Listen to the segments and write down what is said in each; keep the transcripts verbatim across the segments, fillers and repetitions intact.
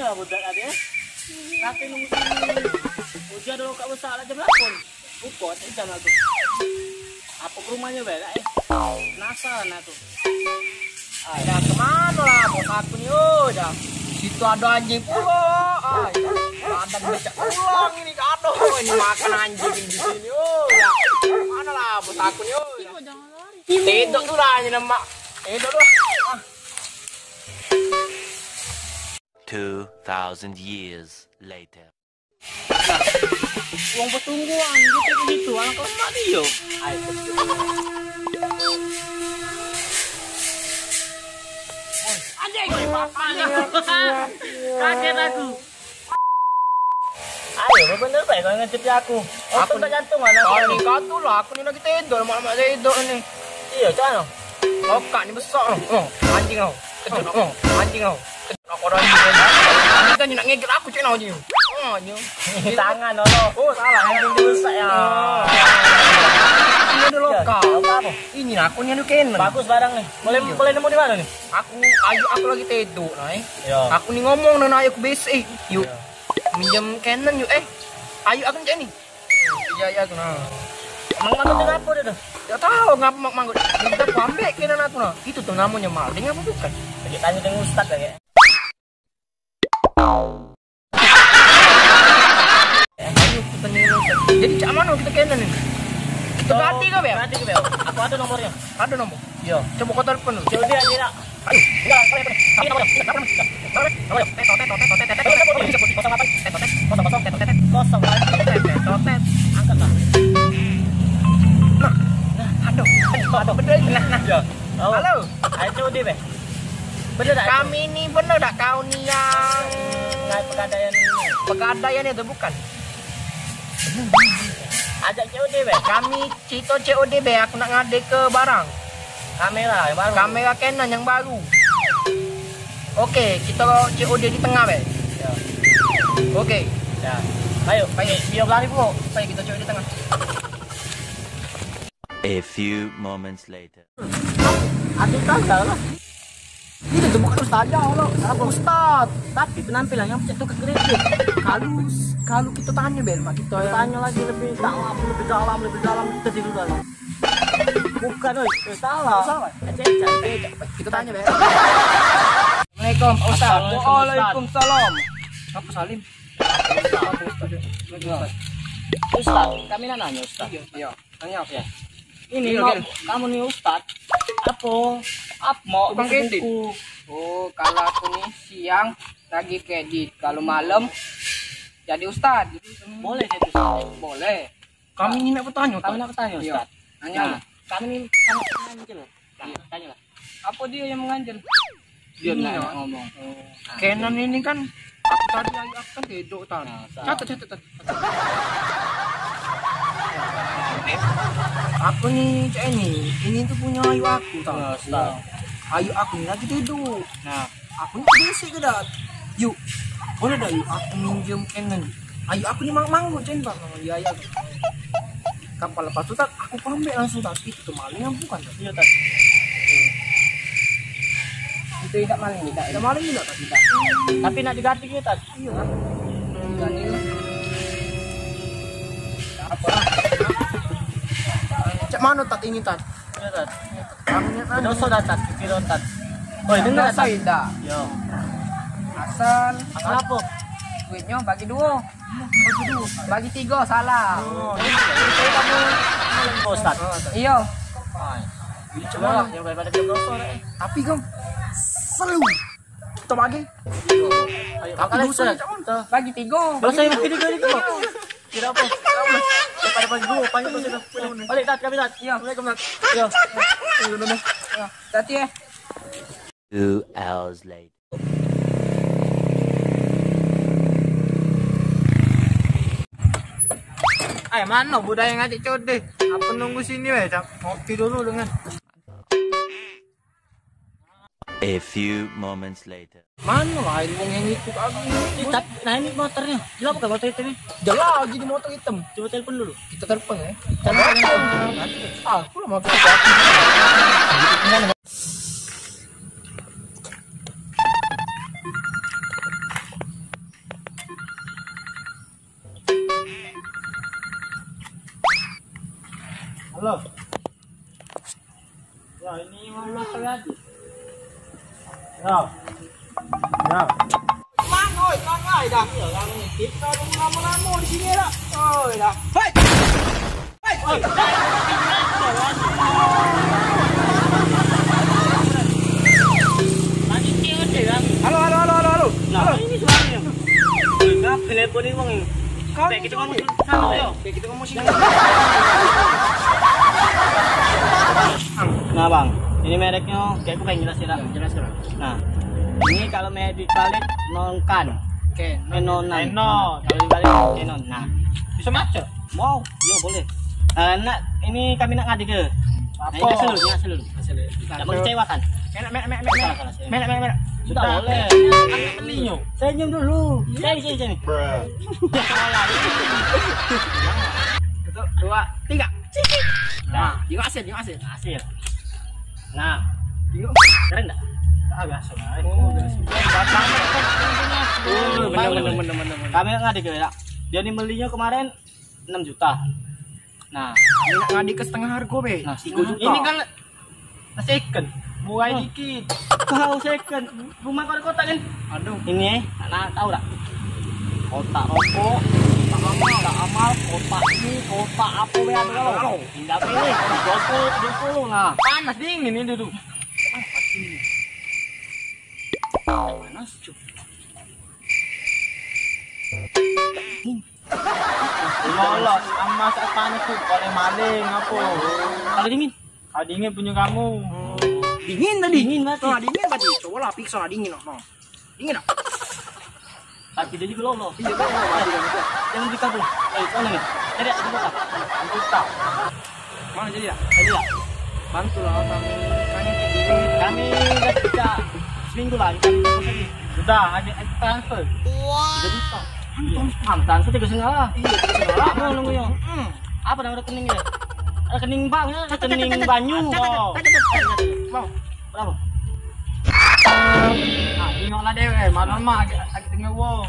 Budak tadi, eh. Kate nunggu sini. Ujian dulu kak besak lah jam lapan. Buka, tak jam lah tu. Apa ke rumahnya bae, kak, eh? Penasaran aku. Ay, dah kemana lah bos aku ni, oh, dah. Situ ada anjing pula. Ay, badan becak pulang ini, aduh, ini makan anjing di sini, oh, dah. Mana lah bos aku ni, oh, dah. Tidur tu lah, ini lemak. Tidur tu lah. Ah. Two thousand years later. Wong petungguan gitu ke situ, anak lemak dio. Anjing, kaget aku. Ayo, bener bae kau ngejep aku. Aku tak jantung mana. Kau ni kau tu lah, aku ni lagi tidur, mak-mak tidur ni. Iya, cak no. Kau kak ni besar no. Oh, anjing kau. Kejut no. Oh, anjing kau. Kejut no, kau anjing. Kan nak ngejut aku, cak no, anjing. Oh, anjing. Tangan, no. Oh, salah, anjing dia besar ya. Ini dulu kau. Apa, apa? Ini aku ni anu kena. Bagus barang ni. Boleh, boleh nemu di mana ni? Aku, ayu aku lagi tedok nah, eh. Yo. Aku ni ngomong nah, ayu aku besek, eh. Yuk. Yo. Minjem Canon yuk, eh. Ayu aku cak ni. Iya, iya aku nah. Emang manggut dengan apa dia tu? Dak tahu ngapa mak manggut. Kita aku ambek Canon aku nah. Itu tu namanya maling apa bukan? Lagi tanya dengan ustaz lagi. Ayo, kita ni. Jadi cak mana kita kena ni? Kita ganti ke, Bel? Ganti ke, Bel? Aku ada nomornya. Ada nomor? Iya. Coba kau telepon dulu. Coba dia, dia. Ayo, enggak, enggak, enggak. Tapi nomornya, enggak, nomornya, enggak. Nomornya, nomornya. Tetot, tetot, tetot, tetot, tetot. Kosong, tetot, tetot, kosong, tetot, tetot. Kosong, tetot, tetot, tetot. Angkatlah. Nah, nah, aduh, aduh, bener. Nah, nah. Iya. Halo. Ayo, coba dia, Bel. Bener tak? Kami ni bener tak kau ni yang pegadaian ni? Pegadaian itu bukan. Ajak C O D be. Kami cerita C O D be, aku nak ngadai ke barang. Kamera yang baru. Kamera Canon yang baru. Oke, kita C O D di tengah be. Ya. Oke. Ya. Ayo, ayo. Biar berlari pula. Ayo kita C O D di tengah. A few moments later. Adik tanggal lah. Ini tu bukan ustaz ya Allah. Apa? Ustaz. Tapi penampilannya macam tukang kredit. Kalau, kalau kita tanya Bel, mak kita tanya lagi lebih dalam, lebih dalam, lebih dalam, kita tidur dalam. Bukan, oi. Eh, salah. Salah. Cek, cek, cek. Kita tanya Bel. Assalamualaikum, Ustaz. Waalaikumsalam. Apa Salim? Ustaz, kami nak nanya Ustaz. Iya. Tanya apa? Ya. Ini iya, mau, Gil. Kamu nih Ustaz. Apa? Apa mau tukang kredit? Buku? Oh, kalau aku nih siang lagi kredit, kalau malam jadi ustaz. Boleh jadi ustaz? Boleh. Kami ini nak bertanya, kami nak bertanya, iya. Ustaz. Tanya. Nah, kami ini sama nanya je loh. Nah, iya. Tanya lah. Apa dia yang mengganjal? Dia ini nak ngomong. Oh. Nah, Canon ini kan aku tadi ayu aku kan dedok tan. Nah, catat, catat, catat. Aku ni cak ini, ini tu punya ayu aku tau. Nah, ayu aku ni lagi tidur. Nah, aku ni berisik ke dak? Yuk, boleh dak yuk aku minjem Canon? Ayu aku ni mang manggut cak ini, Bang. Iya, iya. Kapal lepas tu tak, aku pambek langsung tak. Itu tu maling apa bukan tak? Iya tak. Itu tidak maling tidak. Tidak maling tidak tak? Tidak. Tapi nak diganti kita. Iya kan? Ganti lah. Apa? Cak mana tak ini tak? Iya tak. Dosa dah tak, kira tak. Oi, dengar tak? Tidak. Yo. Asal. Asal apa? Duitnya bagi dua. Bagi tiga salah. Oh, iya. Itu kamu Ustaz. Iya. Ini cuma yang daripada dia berdosa dah, eh. Tapi kau selu. Kita bagi. Ayo, tapi dosa ni, Cak. Bagi tiga. Dosa yang bagi tiga ni tu. Tidak apa. Daripada bagi dua, panggil dosa tu. Balik, Tat, kami, Tat. Iya. Assalamualaikum, Tat. Iya. Iya, benar. Iya. Hati-hati, eh. Two hours later. Ay, mano budaya ngajak codeh? Apa nunggu sini weh, Cak? Ngopi dulu dengan. A few moments later. Mano lain wong yang ikut aku? Ini tat, nah ini motornya. Jelas bukan motor hitam ni? Jelas lagi di motor hitam. Coba telepon dulu. Kita telepon ya. Telepon. Ah, aku lah mau telepon. Loh. Ya, ini malah lagi. Ya. Ya. Mang, oi, mang, oi, dah. Ya, orang ngintip kau dulu lama-lama di sini dah. Oi, dah. Hei! Hei! Oi. Lagi kecil aja, Bang. Halo, halo, halo, halo, halo. Nah, halo. Ini suaranya. Kenapa telepon ini, Bang? Kau Kayak kita ngomong sini. Halo, yo. Kayak kita ngomong sini. Nah, Bang, ini mereknya kayak aku pengen jelasin lah. Jelas, jelas. Nah, ini kalau merek di balik nonkan. Oke, eh, nonan. Eh, non. Kalau di balik, eh, non. Nah. Bisa macet? Mau, yo boleh. Eh, nak, ini kami nak ngadi ke. Apa? Nah, ini hasil dulu, ini hasil dulu. Hasil dulu. Tak mengecewakan. Mek, mek, mek, mek, mek. Salah, salah, salah. Mek, mek, mek, mek. Sudah, boleh. Kan belinya. Senyum dulu. Sini, sini, sini. Satu, dua, tiga. Nah, tengok hasil, tengok hasil. Hasil. Nah, tengok. Keren tak? Ah, biasa lah. Oh, biasa. Batang. Oh, bener, bener, bener, bener, bener. Kami nak ngadi ke, ya. Dia ni belinya kemarin enam juta. Nah, ini nak ngadi ke setengah harga, be. Nah, tiga juta. Ini kan second, murah dikit. Kau second, rumah kau ada kotak kan? Aduh. Ini, eh, nak tahu tak? Kotak rokok, kotak amal, kotak amal, kotak ini, kotak apa be ada kau? Halo. Tinggal pilih, dua puluh, dua puluh lah. Panas dingin ini duduk. Panas, Cuk. Lolot, amas apa ni tu? Boleh maling apa? Kalau dingin? Kalau dingin punya kamu. Dingin tadi. Dingin tadi. Ah, dingin tadi. Coba lah periksa lah dingin, no. Dingin tak? Tapi dia juga lolo. Iya, lolo. Yang di kabel. Eh, sana ni. Cari aku buka. Buka. Mana jadi ya? Jadi ya? Bantulah kami. Kami, kami udah kerja seminggu lah, kami terus lagi. Sudah, kami transfer. Wah. Tiga juta. Iya. Transfer tiga setengah lah. Iya, tiga setengah lah. Apa nunggu ya? Mm-mm. Apa nama rekening ya? Rekening bank ya, rekening banyu. Catat, catat, catat, catat, catat. Bang, berapa? Ah, tengoklah dewek, malam mah agak, agak tengah wong.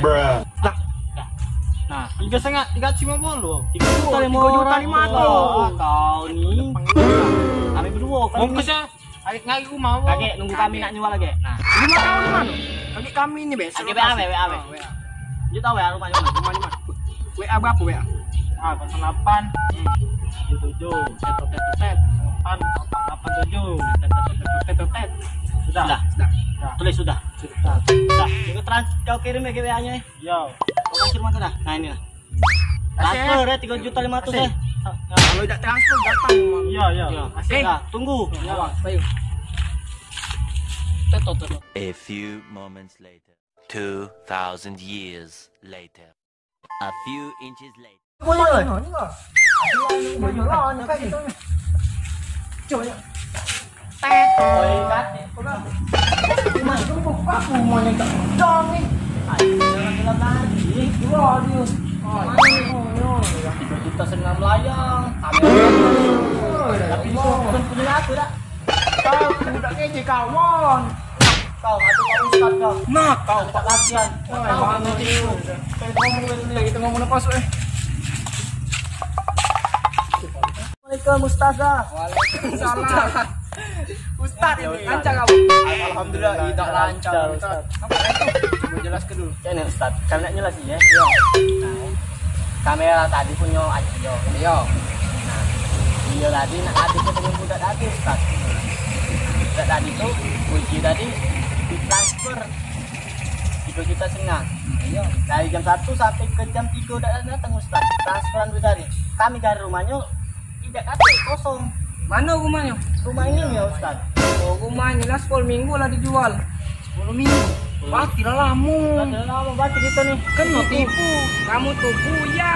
Bruh. Dah. Nah, tiga setengah, tiga ratus lima puluh. Tiga juta lima ratus. Tiga juta lima ratus. Ah, kau ni. Kami berdua, kami berdua. Bungkus ya. Agak ngari rumah, wong. Kagek, nunggu kami nak nyual lagi. Nah. Rumah kau di mana? Kagek kami ni, be. Kagek W A, W A, W A. Ah, W A. Dia tahu ya rumahnya mana? Rumahnya mana? W A berapa, W A? Ah, kosong delapan. Hmm. Tujuh tujuh. Tet, tet, tet, tet. Delapan, delapan tujuh. Tet, tet, tet, tet, tet, tet. Sudah. Sudah. Sudah. Sudah. Tulis sudah. Sudah. Sudah. Kau trans-, kau kirim ya ke W A-nya, eh? Yo. Kau kasih rumah tu dah. Nah, ini lah. Transfer ya, tiga juta lima ratus ya. Kalau dak transfer datang. Iya, iya. Iya. Oke. Dah, tunggu. Iya. Awas, ayo. Tetot, tetot. A few moments later. Two thousand years later. A few inches later. Coba ya. Coba ya. Tet. Oi, kate. Masih jumpa aku mau nyetak dong ni. Ayo, jalan-jalan lagi. Dua dia. Oh, iya. Tiga juta setengah melayang. Tapi bukan punya aku dah. Kau budak ngejek kawan. Kau, aku kau ustaz kau. Nah, kau tak latihan. Kau ngomong itu. Kita ngomong apa, eh? Assalamualaikum, Ustazah. Waalaikumsalam. Ustaz, ini lancar kamu? Alhamdulillah, tidak lancar, Ustaz. Apa itu? Coba jelaskan dulu. Ini, Ustaz, kami nak jelasin ya. Iya. Kami tadi punya adik dia. Iya. Nah, dia tadi nak adu ketemu budak tadi, Ustaz. Budak tadi tu, kunci tadi ditransfer tiga juta setengah. Iya. Dari jam satu sampai ke jam tiga dak datang, Ustaz. Transferan tu tadi. Kami cari rumahnya, tidak ada, kosong. Mana rumahnya? Rumah ini ya, Ustaz. Oh, rumahnya lah sepuluh minggu lah dijual. Sepuluh minggu? Berarti lah lama. Berarti lah lama, berarti kita ni. Kan mau tipu. Kamu tuh buya.